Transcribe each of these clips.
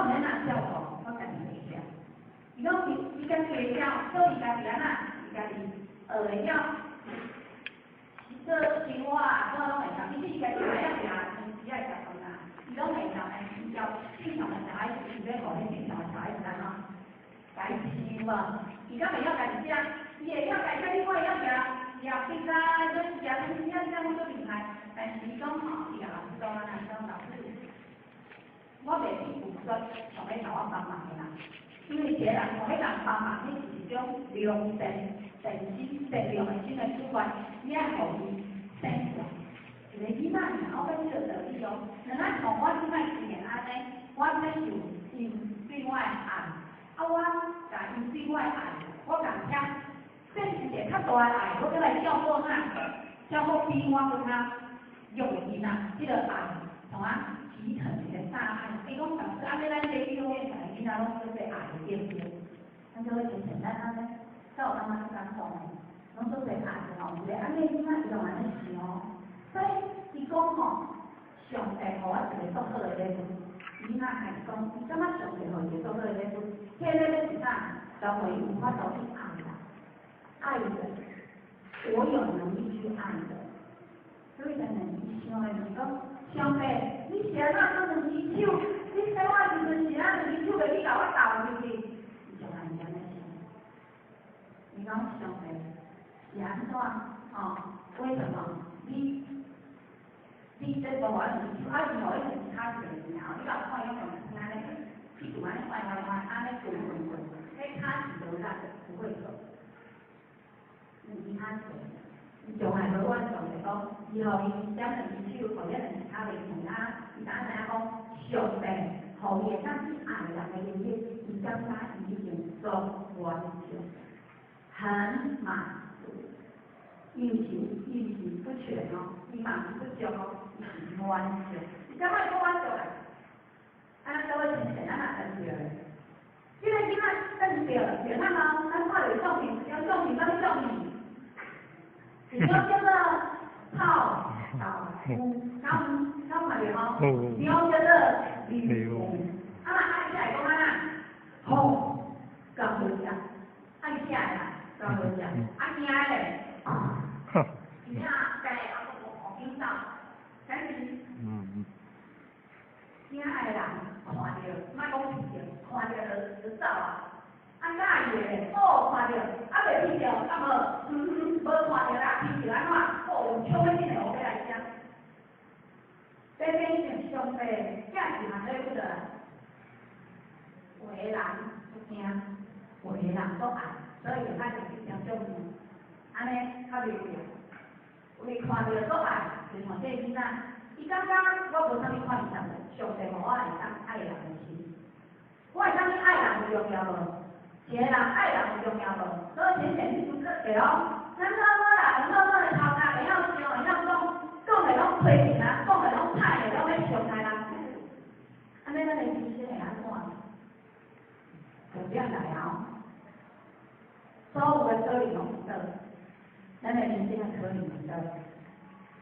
毋免人照顧，我家己會曉。伊講伊家己會曉，所以伊家己按怎？伊家己學會曉做生活啊，怎攏會曉。其實伊家己會曉食，平時愛食飯啊，伊攏會曉。但是伊教正常的小孩子，是欲予彼正常的小孩子按怎？共伊飼無？伊敢會曉家己食？伊會曉家己食，你看會曉食食冰啊，食啥物啥啥攏足厲害。但是伊講吼，伊共老師講按怎？伊講老師，我袂去拒絕想欲共我幫忙的人，因為一個人想欲人幫忙，彼是一種良善、善心、善良的心的出發，你愛予伊生出來。一個囡仔爾，我講這個道理哦。若咱像我這擺雖然按呢，我接受𪜶對我的愛，啊，我共𪜶對我的愛，我共遐變成一個較大的愛，我閣來照顧啥？照顧比我閣較弱的囡仔，這個愛從啊集成一個大愛。伊講老師，按呢咱這幼兒園的囡仔攏做做愛的對不對？咱就會簡簡單單呢，才有感覺足感動的，攏做做愛的吼，一個按呢囡仔伊攏按呢想哦。所以伊講吼，上帝予我一個足好的禮物。伊囡仔開始講，伊感覺上帝予伊一個足好的禮物，彼個禮物是啥？就予伊有法度去愛人，愛人，我有能力去愛的。所以咱伊想的就是講，上帝，你是按怎做兩隻手？你生我的時陣是按兩隻手袂去共我鬥入去？伊就按呢想。伊講上帝是按怎？吼，為什麼？你這無我兩隻手，啊，伊予伊兩隻跤是袂爾，你共看伊用按呢，屁股按呢歪歪歪，按呢滾滾滾，彼跤是無力的，不會走。兩隻跤是。伊從來無阮上帝講，伊予伊這兩隻手，予這兩隻跤袂斷啊！伊當知影講，上帝予伊會當去愛人的能力，伊感覺伊已經足滿足，很滿足。伊毋是不全哦，伊嘛毋是不足哦，伊是滿足。伊感覺伊足滿足啊！啊，咱各位親像咱若生著，這個囡仔生著著啥喏？咱看著相片，有相片，啥物相片？一種叫做臭豆腐，敢有敢看著吼？一種叫做禮物。啊，若愛食會講按怎？好，夠好食，愛食啦，夠好食。啊，驚咧，驚啊，啊，個緊走，但是驚愛的人看著，莫講鼻著，看著就走啊。啊，喜意的咧，哦，看著，啊袂鼻著，啊無，無看著啦，鼻著按怎？哦，用搶欲進來，我欲來食。這邊像上帝寄一項禮物落來，有的人不驚，有的人閣愛，所以就愛去聽相片，按呢較袂變。有的看著閣愛，就像這個囡仔，伊感覺我無啥物看伊啥物，上帝予我會當愛人的心，我會當去愛人有重要無？一個人愛人有重要無？所以淺淺你拄則對哦，咱好好啦，好好的頭殼會曉想，會曉講，講的攏批評人，講的攏歹的，攏欲傷害人。按呢咱的人生會按怎？重點來啊！所有的可能攏佇佗，咱的人生的可能佇佗。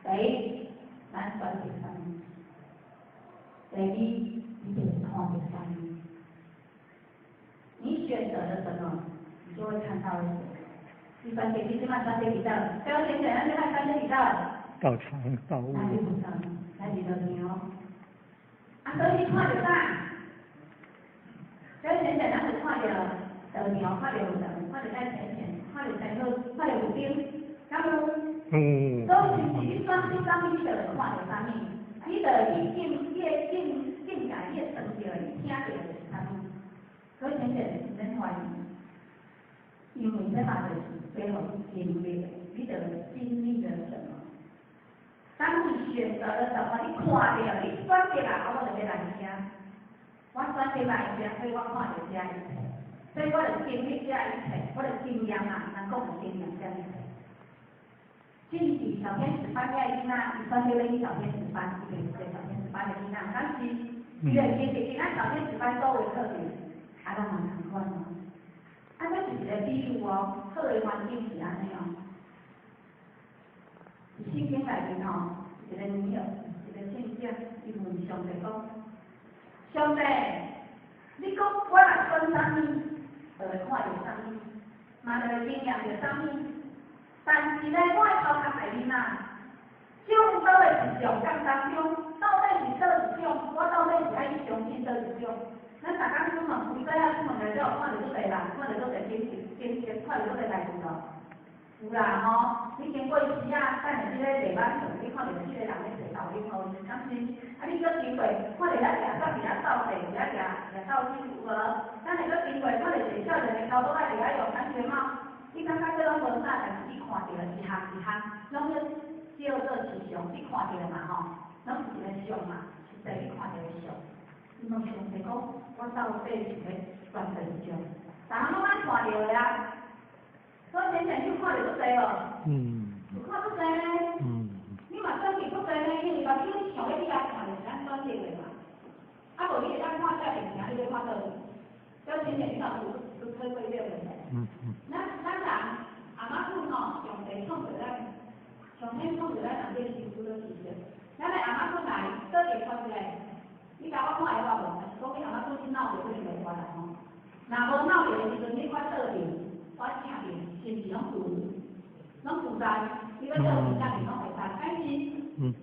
第一，咱選擇啥物？第二，你就是看著啥物？你選擇了什麼，你就會看到了什麼。你選擇你這擺選擇佇佗？表淺淺，咱這擺選擇佇佗？道場道物。咱佇道場，咱佇道場。啊，所以你看著啥？表淺淺，咱就看著道場，看著有人，看著咱淺淺，看著生好，看著有燈，敢有？嗯。所以是毋是你選擇啥物，你就會看著啥物？你就會去境，你的境界，你會嘗著，你聽著是啥物？所以淺淺毋免懷疑，因為這嘛就是予你經歷的，你就經歷了什麼？當你選擇了什麼，你看著，你選擇啦，啊，我就欲來遮，我選擇來遮，所以我看著這一切，所以我就經歷這一切，我就經驗啊，咱講的經驗這一切。這是小天使班的囡仔，伊選擇欲去小天使班，伊就是一個小天使班的囡仔，但是伊就經歷咱小天使班所有課程，啊，攏嘛仝款哦。啊，這是一個比喻哦，好的環境是按呢哦。佇聖經內面吼，一個女兒，一個聖者，伊問上帝講：上帝，你講我若選啥物，就會看著啥物，嘛就會經驗著啥物。但是呢，我的頭殼內面啊，眾多的實相當中，到底是佗一種？我到底是愛去相信佗一種？咱逐工出門，規早仔出門來了，看著足濟人，看著足濟景色，景色，看著足濟代誌無？有啦吼，你經過時啊，等下佇咧地板上，你看著四個人咧坐頭頂予，敢是？啊，你閣經過，看著遐掠掃佇遐掃地，佇遐掠掠掃帚有無？等下閣經過，看著一個少年的頭拄仔佇遐用安全帽，你感覺這攏無啥，但是你看著一項一項，攏咧叫做是相，你看著嘛吼，攏是一個相嘛，實際你看著的相。你問上帝講，我到底是欲選佗一種？逐項攏愛看著的啊。所以前前就看著足濟無？有看足濟呢。你嘛選擇足濟呢，因為目睭你想欲去遐看，就是咱選擇的嘛。啊，無你會當看這物件，你欲看佗位？所以前前你若有體會這個問題。咱人阿媽祖吼，上帝創造咱，上天創造咱人變成拄好事實。咱的阿媽祖來，佗一個看出來？你共我看會我無？還是講你阿媽祖你鬧著可能袂我啦吼？若無鬧著的時陣，你看倒邊，我正面，是毋是攏自攏自在？你欲倒邊正面攏會使，敢是？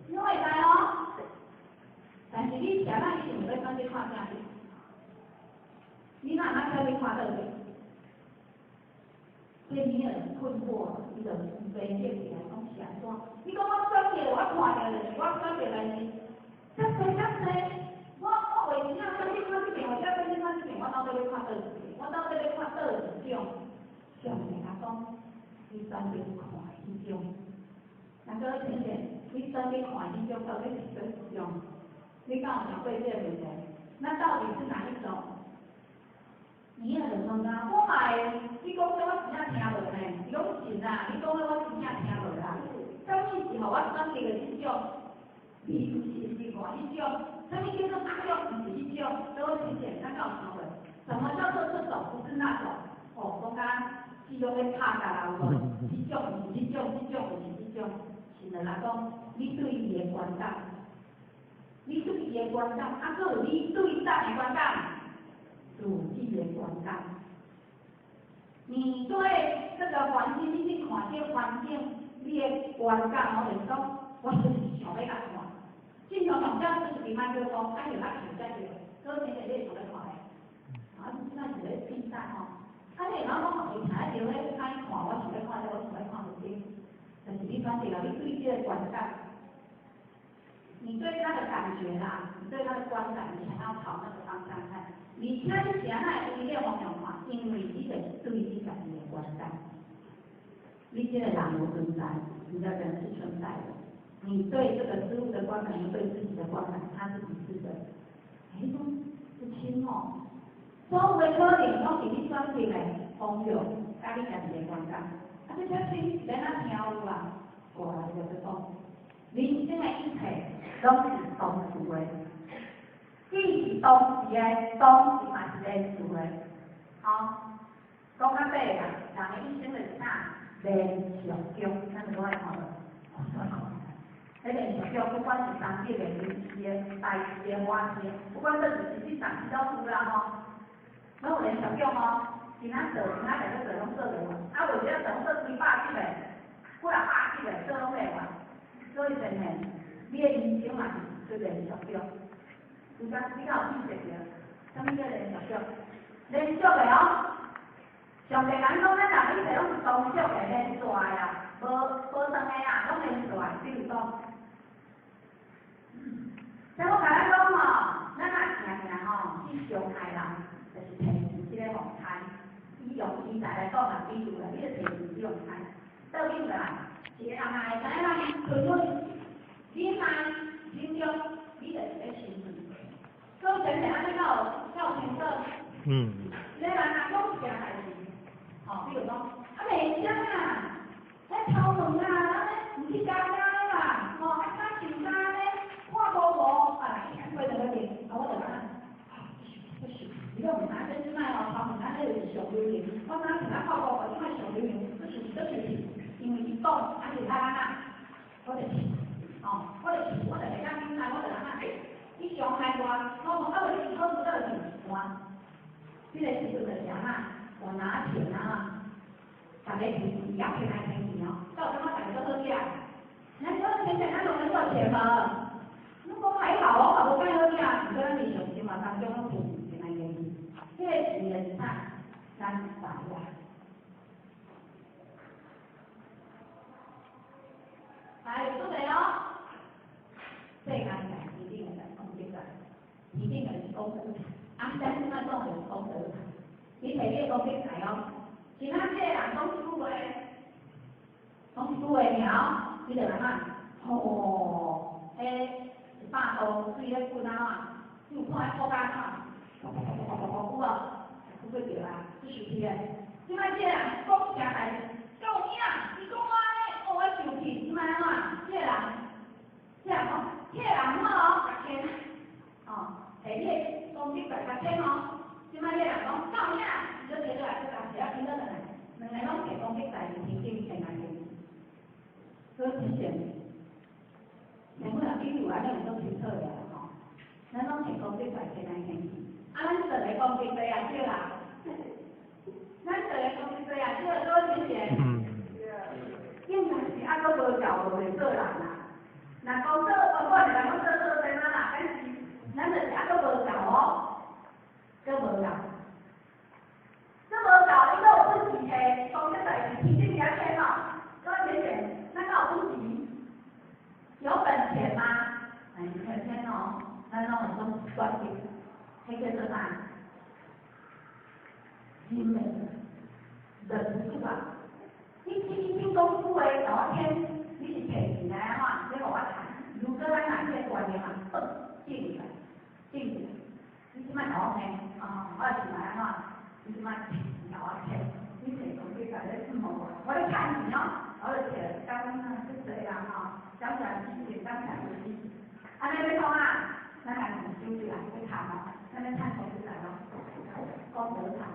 攏會使哦。但是你是按怎你想欲選擇看正面？你哪會曉去看倒邊？所以你很困惑，你就袂記起來講是按怎？你講我選擇，我看著就是我選擇，但是遮濟遮濟，我為啥選擇看這邊，或者選擇看這邊？我到底欲看佗一邊？我到底欲看佗一種？上帝共講，你選擇看彼種。那閣淺淺，你選擇看彼種，到底是佗一種？你敢有想過這個問題？那到底是哪一種？你也就問啊，我嘛會，你講這我真正聽無呢？伊講真啊，你講的我真正聽無啦。啥物是予我選擇的這種？而毋是另外一種。啥物叫做這種？毋是彼種。所以我淺淺，咱敢有想過？什麼叫做這種？不是那種？哦，講甲這種咧拍架啦，有無？這種毋是彼種，這種毋是彼種。是來講，你對伊的觀感，你對伊的觀感，啊，閣有你對咱的觀感，自己的觀感。你對這個環境，你去看這個環境，你的觀感，我就是講，我就是想欲共看。正常上這就是莫閣講，啊，就較想才對，所以現在你會想欲看的。啊，你這是咧變態吼！啊，你會曉講伊聽得著咧，愛看，我想欲看這，我想欲看彼個。但是你選擇了，你對這個觀感，你對他的感覺啦，你對他的觀感，你想要朝那個方向看。而且你是按怎會對這個方向看？因為你就是對你家己的觀感，你這個人有存在，你的人是存在的。你對這個事物的觀感，你對自己的觀感，它是一致的。欸，講這深哦，所有的可能攏是你選擇的方向，佮你家己的觀感。啊，這遮深是欲按怎聽有啊？過來就閣講，人生的一切攏是當時的，既是當時的，當時嘛是連續的。吼，講較白啦，人的一生就是啥？連續劇，咱就愛看無？哦，愛看。彼連續劇不管是三級的、臨時的、大事的、活事的，不管佗一時陣時攏有啦吼，攏有連續劇吼。今仔做，今仔日閣做，攏做袂完。啊，有時做做幾百集的，幾若百集的，做攏袂完。所以變成你的人生嘛是做連續劇。有當你敢有記得著？啥物叫連續劇？連續的哦。上帝講講，咱人一切攏是當續的、連續的啦，無斷的啦，攏連續的。比如講，像我共咱講吼，咱若定定吼去傷害人，就是提錢這個妨害。伊用錢財來講啦，比如啦，你著提錢去妨害，倒轉來，一個人若會知影咱推論，忍耐、忍讓，你就是咧親近。所以前面按呢敢有敢有清楚？一個人若講一件代誌，吼，比如講，啊袂曉啊，彼頭毛啊，安呢毋去加加啦，吼，啊較穿衫咧，看無無，啊，伊過就咧面，啊，我就感覺，啊，不是，你講毋知這這擺哦，頭毛安呢就是上流行，我昨穿啊透過這擺上流行，這是這就是，因為伊講，啊是安怎，我就去，吼，我就去，我就袂當忍耐，我就按怎，你傷害我，我講啊無你是好倒去，我，這個時陣就是按怎？我拿錢啊，逐家提錢，也提來提錢哦。到感覺逐家都好額？咱講錢錢，咱攏免多錢無？侬講還好哦，嘛無介好額，毋過咱日常生活當中攏有錢來用。這個錢就是啥？咱財啊。來，準備哦。世間財，天頂的財，功德財，天頂的是功德財，啊，咱這擺講的是功德財。你摕你的功德財哦。今仔這個人講一句話，講一句話爾，你就按怎？吼，彼100度水咧滾啊怎？你有看彼國家怎？噗噗噗噗噗噗，有無？有過著啊，這生氣咧。這擺這個人講啥代誌？夠有影，伊講我按呢，哦，我生氣。這擺按怎？這個人，這個人講，這個人怎哦？共牽，哦，摕你的功德財共牽哦。這擺這個人講夠有影，伊閣摕落來，閣共摕啊，牽倒轉來，兩个攏摕功德財佇天頂天來天。所以之前，前尾人記有安尼有足清楚的吼，咱攏摕功德財天來天去，啊，咱做的功德濟也少啦，咱做的功德濟也少，所以之前，應該是猶閣無夠無會做人啦。若講做，不管是人講做做怎啊啦，但是咱就是猶閣無夠哦，閣無夠。這無夠，你閣有本事摕功德財佇天頂遐牽哦，所以之前，咱閣有本事？有本錢嗎？哎，你看天哦，咱攏會講決定，彼叫做啥？忍的，忍不住啊！你你聽講句話，共我聽，你是摕錢來按怎？欲予我趁？如果咱若這個觀念啊，倒轉來，轉來，你這擺共我聽，哦，我是來按怎？你這擺摕錢共我聽，你摕功德財咧算予我，我咧趁錢哦，我就摕，感恩啊，足濟人吼，感謝主，感謝主。按呢欲創啊？咱來收起來，欲趁哦，咱咧趁功德財咯，功德財，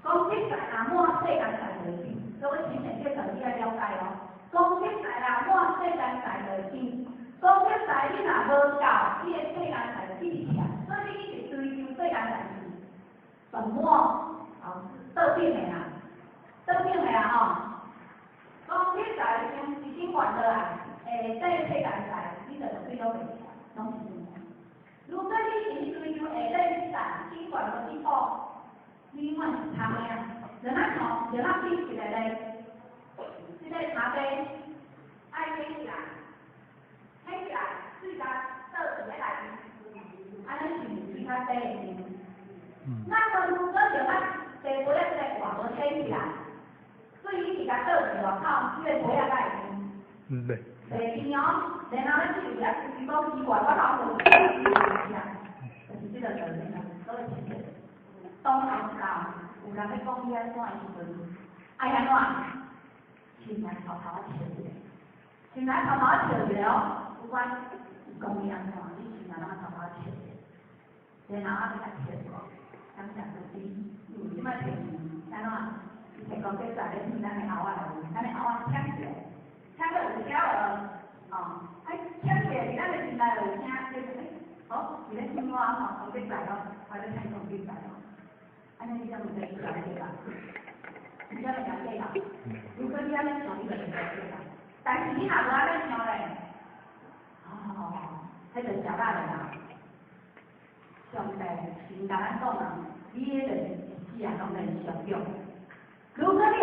功德財若滿世間財就會變，所以我前面介紹你愛了解哦。功德財若滿世間財就會變，功德財你若無夠，你的世間財就一直起來，所以你一直追求世間財是本末倒倒轉的啦，倒轉的啦吼。功德財將資金還落來，下底世間財，你就對攏袂起來，攏是這樣。如果你是追求下底財，錢懸無進步，你永遠是空的啊！就咱吼，就咱頂一個咧，這個茶杯愛掀起來，掀起來，水共倒佇咧內面，按呢是毋是水較底的？咱若如果就咱茶杯仔這個蓋無掀起來，水一直共倒佇外口，這個杯仔敢會甜？袂。袂甜哦，然後咱只有遐規講奇怪，我頭無就是這個道理啦，所以是當後到有人欲講你按怎的時陣，愛按怎？心內偷偷仔笑一下，心內偷偷仔笑一下哦，不管伊講你按怎，你心內攏偷偷仔笑一下，然後仔閣笑一下，感謝主，因為這擺摕錢按怎？伊摕功德財咧騙咱的喉仔內面，咱的喉仔聽起來，聽到有聲無？哦，啊，聽起來佇咱的心內有聲，就是欸，好，伊咧聽我吼，功德財咯，我咧趁功德財咯。按呢你才會使出來對吧？你才會曉計較。如果你按呢想，你就會曉計較。但是你若無按呢想咧，哦，彼就食肉的啦。上帝先共咱講啊，你彼就是一世人攏免相約。如果你